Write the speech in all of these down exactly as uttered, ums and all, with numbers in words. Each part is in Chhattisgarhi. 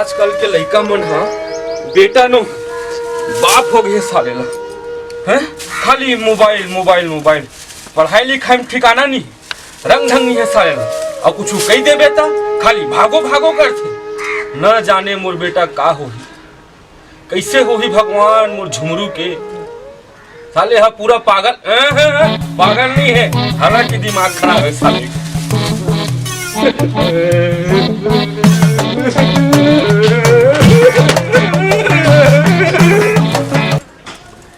आजकल के लइका मन ह बेटा नो बाप हो गए साले ला, हैं? खाली मोबाइल, मोबाइल, मोबाइल। पढ़ाई लिखाई में ठिकाना नहीं, रंग ढंग नहीं है साले ला। अउ कुछु कहि देबे त खाली भागो भागो करथे। न जाने मोर बेटा का होही, कइसे होही भगवान मोर झुमरू के। साले ह पूरा पागल, अ, अ, अ, पागल नहीं है, हालांकि दिमाग खराब है साले।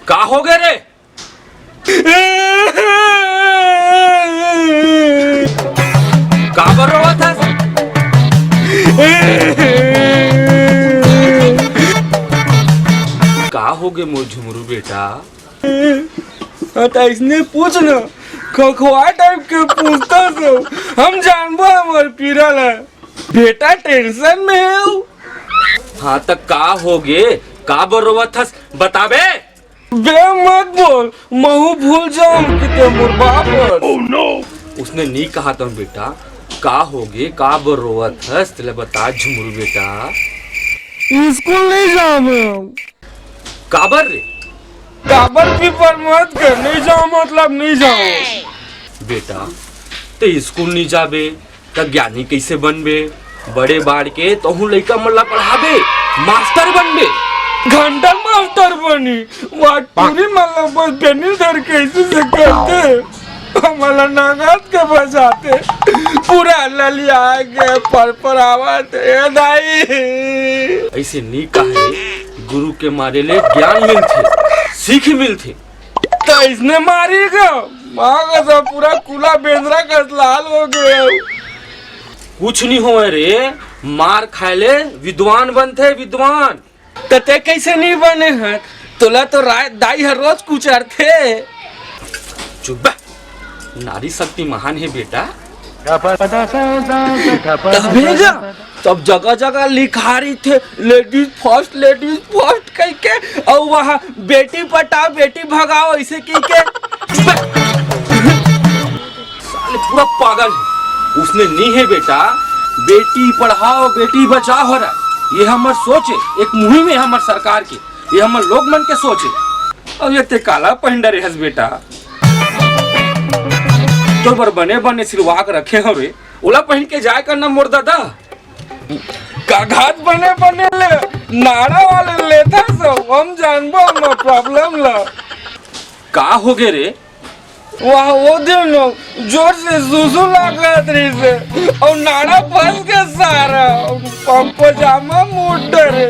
का हो गए रे? काबर रोवत हस? का हो गे मोर झुमरू बेटा? हाँ, त इसने पूछ ना, खखवा टाइप के पूछता सो, हम जानबो हमर पीरा ला। बेटा टेंशन में है। हाँ, त का हो गे? काबर रोवत हस? बताबे। बे मत बोल, महू भूल जाऊं कि ते मोर बाप हस। उसने नी कहा था बेटा, का होगे, काबर रोवत हस, तेला बता झुमरू बेटा। स्कूल नहीं जाबे हम। काबर रे? काबर पीपर मत कर, नहीं जाओ मतलब नहीं जाओ। बेटा, ते स्कूल नहीं जाबे, त ज्ञानी कइसे बनबे? बड़े बाढ़ के तहूँ लइका मन ला पढ़ाबे, मास्टर बनबे। घंटा मास्टर बनी, वाटपुरी मन ला बस बेनी धर के ऐसे से करते, हमला नगद के बजाते, पूरा ललिया के पर पर आवत, ए दाई। ऐसे नी कहे, गुरु के मारे ले ज्ञान मिलथे, सीख मिलथे। त इसने मारी गा, माँ का सब पूरा कूला बेंदरा कस लाल हो गया। कुछ नहीं होए रे, मार खाए ले विद्वान बनथे, विद्वान। त ते कैसे नहीं बने हस? तोला तो राय, दाई हर रोज कुचरथे। चुप बे, नारी शक्ति महान है बेटा। तभे गा, तब जगह जगह लिखा रहिथे, ladies first, ladies first कहिके, अउ वहाँ बेटी पटाओ, बेटी भगाओ, ऐसे कहिके। साले पूरा पागल है। उसने नी है बेटा, बेटी पढ़ाओ, बेटी बचाओ हो रहा। ये हमर सोच है, एक मुहिम है हमर सरकार के, ये हमर लोग मन के सोच है। अब ये ते काला पहन डरे हस बेटा, तोर बर बने बने सिलवा के रखे हवे, ओला पहन के जाए करना मोर दादा। का घात बने बने ले, नाड़ा वाले लेता सब, हम जानबो हमर problem ला। का हो गे रे? वाह, वो दिन जोर से सुसु लागत रहिसे, अउ नाड़ा फंस के सारा, हम पजामा मुड़ डरे,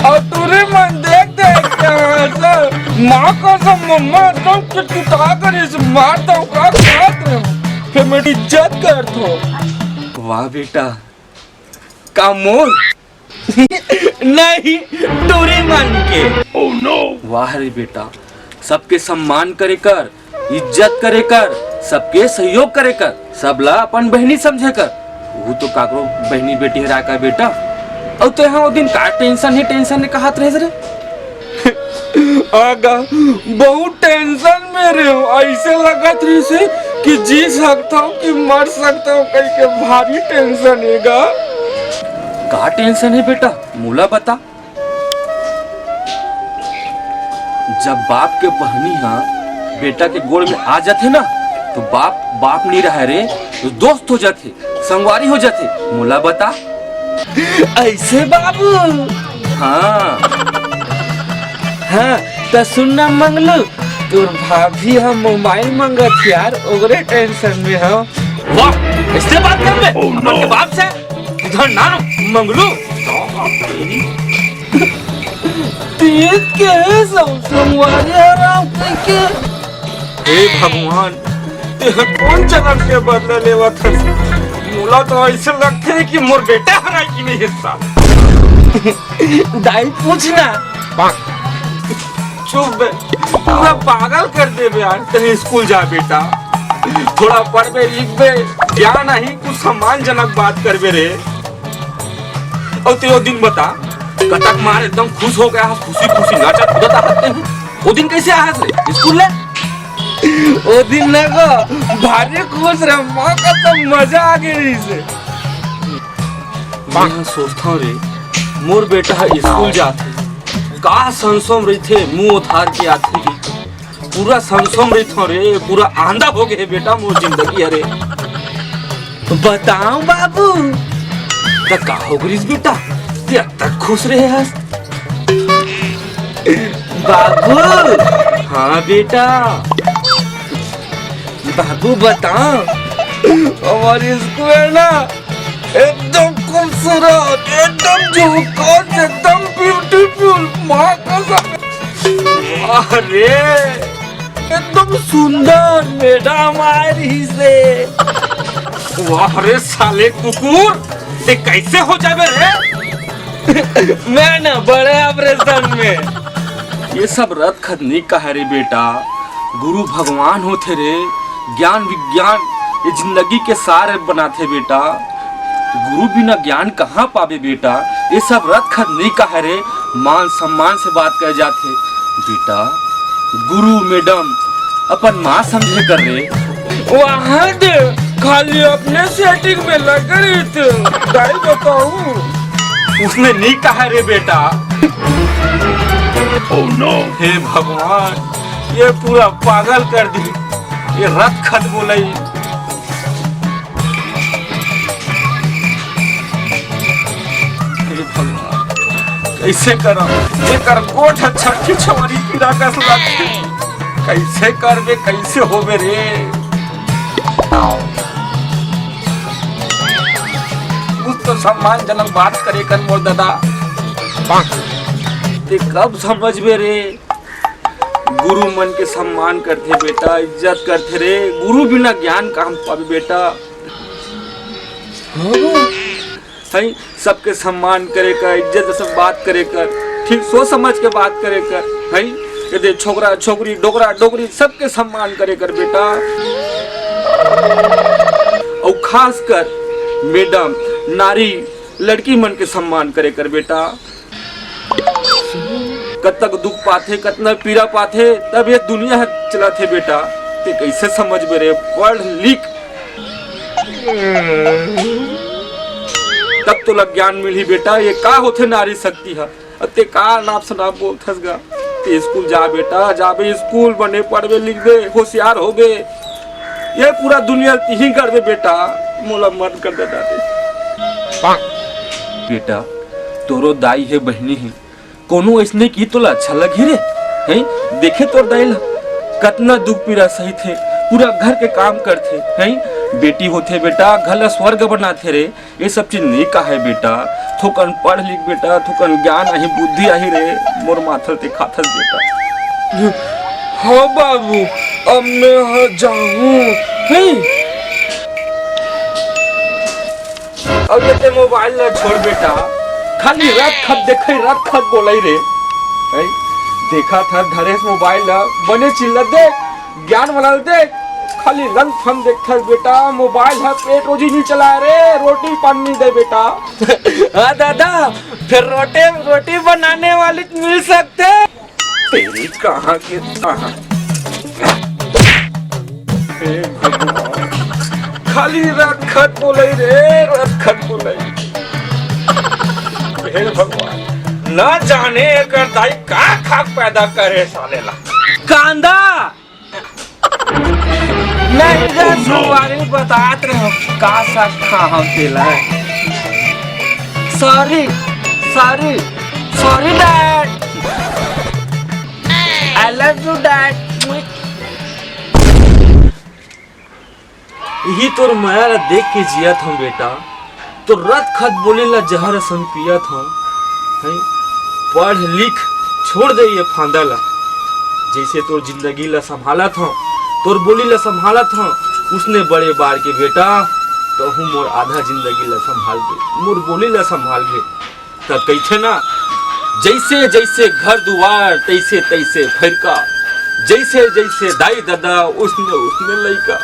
अउ टूरी मन देख देख के हंसे। माँ कसम, मम्मा एकदम चिटचिटा करिस, मार दो का खात रहे, फिर मेरी इज्जत कर दो। वाह बेटा, का मोर? नहीं, टूरी मन के। वाह रे बेटा, सबके सम्मान करे कर, इज्जत करे कर, सबके सहयोग करे कर, सबला अपन बहिनी समझे कर। वो तो काकरो बहिनी बेटी हरा का बेटा। अउ तो यहाँ वो दिन का tension ही tension ने कहत रहे रे। आगा, बहुत tension में रहे हो, ऐसे लगत रहिसे कि जी सकता हूँ कि मर सकता हूँ, कहिके भारी tension हे गा। का tension हे बेटा, मोला बता। जब बाप के पहनी हा बेटा के गोड़ में आ जाथे ना, तो बाप बाप नहीं रहा रे, तो दोस्त हो जाथे। संगवारी हो जाथे, मोला बता। ऐसे बाबू? हाँ। हाँ, त सुन ना मंगलू, तोर भाभी ह मोबाइल मंगत यार, ओकरे tension में हो। वाह, ऐसे बात कर बे? Oh, no। अपन के बाप से? इधर ना रो, मंगलू। तीत के है सब संगवारी हराम कह के। हे भगवान, तेह कौन जन्म के बदला लेवत हस? मोला तो ऐसे लगथे कि मोर बेटा हरा कि नहीं हिस्सा। दाई पूछना। चुप बे, पूरा पागल कर देबे यार। तहीं स्कूल जा बेटा, थोड़ा पढ़बे लिखबे, ज्ञान आही, कुछ सम्मानजनक बात करबे रे। अउ ते वो दिन बता, कतक मार एकदम खुश हो गया, खुशी खुशी नाचत कूदत आहत तहीं। वो दिन कैसे आहस रे स्कूल ले? वो दिन ना को भारी खुश रहे, माँ का तो मजा आ गई से। मैं सोचता हूँ रे, मोर बेटा ह स्कूल जाथे, का संसो म रहिथे, मुंह उधार के आथे। पूरा संसो म रहिथों रे, पूरा आंधा हो गे हे बेटा मोर जिंदगी। अरे बताओ बाबू, त का हो गिस बेटा, ते अतक खुश रहे हस? बाबू। हाँ बेटा। बाबू बताओ, हमारे स्कूल है ना, एकदम खूबसूरत, एकदम झकास, एकदम ब्यूटीफुल, माँ कसम। अरे एकदम सुंदर मैडम आए रहिसे। वाह रे साले कुकुर, ते कैसे हो जाबे रे? मैं ना बड़े ऑपरेशन में। ये सब रथ खत नहीं कहे रे बेटा, गुरु भगवान होथे रे। ज्ञान विज्ञान ये जिंदगी के सार बनाथे बेटा। गुरु बिना ज्ञान कहाँ पाबे बेटा? ये सब रथ खत नहीं कहे रे, मान सम्मान से बात करे जाथे बेटा। गुरु मैडम अपन माँ समझे कर रे। वहाँ दे, खाली अपने सेटिंग में लग रही थी। दाई बताऊं, उसने नहीं कहा रे बेटा। Oh no! हे भगवान, ये पूरा पागल कर दी। ये रथ खत बोलई। हे भगवान, कैसे करम? एकर गोठ ह छठी छवरी पीरा कस लगथे। कैसे करबे, कैसे होबे रे? कुछ तो सम्मानजनक बात करे कर मोर दादा। ते कब समझबे रे? गुरु मन के सम्मान करथे बेटा, इज्जत करथे रे। गुरु बिना ज्ञान कहाँ पाबे बेटा? हाँ। हैं, सबके सम्मान करे कर, इज्जत से बात करे कर, ठीक सोच समझ के बात करे कर, हैं, ये दे छोकरा, छोकरी, डोकरा, डोकरी, सबके सम्मान करे कर बेटा। अउ खास कर मैडम, नारी, लड़की मन के सम्मान करे कर बेटा। कतक दुख पाथे, कतना पीरा पाथे, तब ये दुनिया ह चलत हे बेटा। ते कैसे समझबे रे? पढ़ लिख, तब तोला ज्ञान मिलही बेटा, ये का होथे नारी शक्ति ह। अ ते का नाप सनाप बोलथस गा? ते स्कूल जा बेटा, जाबे स्कूल, बने पढ़बे लिखबे, होशियार होबे, ये पूरा दुनिया ल तिही गढ़बे बेटा। मोला मत कर दे दादी। बेटा, तोरो दाई हे, बहिनी हे, कोनो अइसने की तोला अच्छा लगही रे? हैं? देखे तोर दाई ला, कतना दुख पीरा सहिथे, पूरा घर के काम करथे, हैं? बेटी होथे बेटा, घर ला स्वर्ग बनाथे रे। ये सब चीज नहीं काहे बेटा, थोकन पढ़ लिख बेटा, थोकन ज्ञान आही, बुद्धि आही रे, मोर माथा ल ते खाथस बेटा। हाँ बाबू, अब मैं ह जाहूँ। हैं? अब ये ते मोबाइल ला छोड़ बेटा, खाली रथ खत देखई, रथ खत बोलई रे। हैं? देखा था धरेस मोबाइल ला, बने चिल्ला देख, ज्ञान वाला ला देख, खाली रंग फंग देखथस बेटा, मोबाइल ह पेट रोजी नहीं चलाए रे, रोटी पानी नहीं दे बेटा। हाँ दादा, फिर रोटी, रोटी बनाने वाली मिल सकते? तेरी कहाँ के कहाँ। हे भगवान, खाली रथ खत बोलई रे, रथ खत बोलई। हे भगवान, ना जाने एकर दाई का खाक पैदा करे साले ला। कांदा। नहीं रे सुनवारी, बतात रहे हो का साग खा हम तेला। Sorry, sorry, sorry dad। I love you dad। इही तोर मया ला देख के जियत हूँ बेटा। तोर रत खत बोले ला जहर असन पियत हंव, हैं? पढ़ लिख, छोड़ दे ये फांदा ला। जइसे तोर जिंदगी ला संभालत हंव, तोर बोली ला संभालत हंव, उसने बड़े बार के बेटा, तहूँ मोर आधा जिंदगी ला संभाल के, मोर बोली ला संभाल के। त कहिथे ना, जइसे जइसे घर दुवार, तइसे तइसे फरिका, जइसे जइसे दाई ददा, उसने उसने लइका।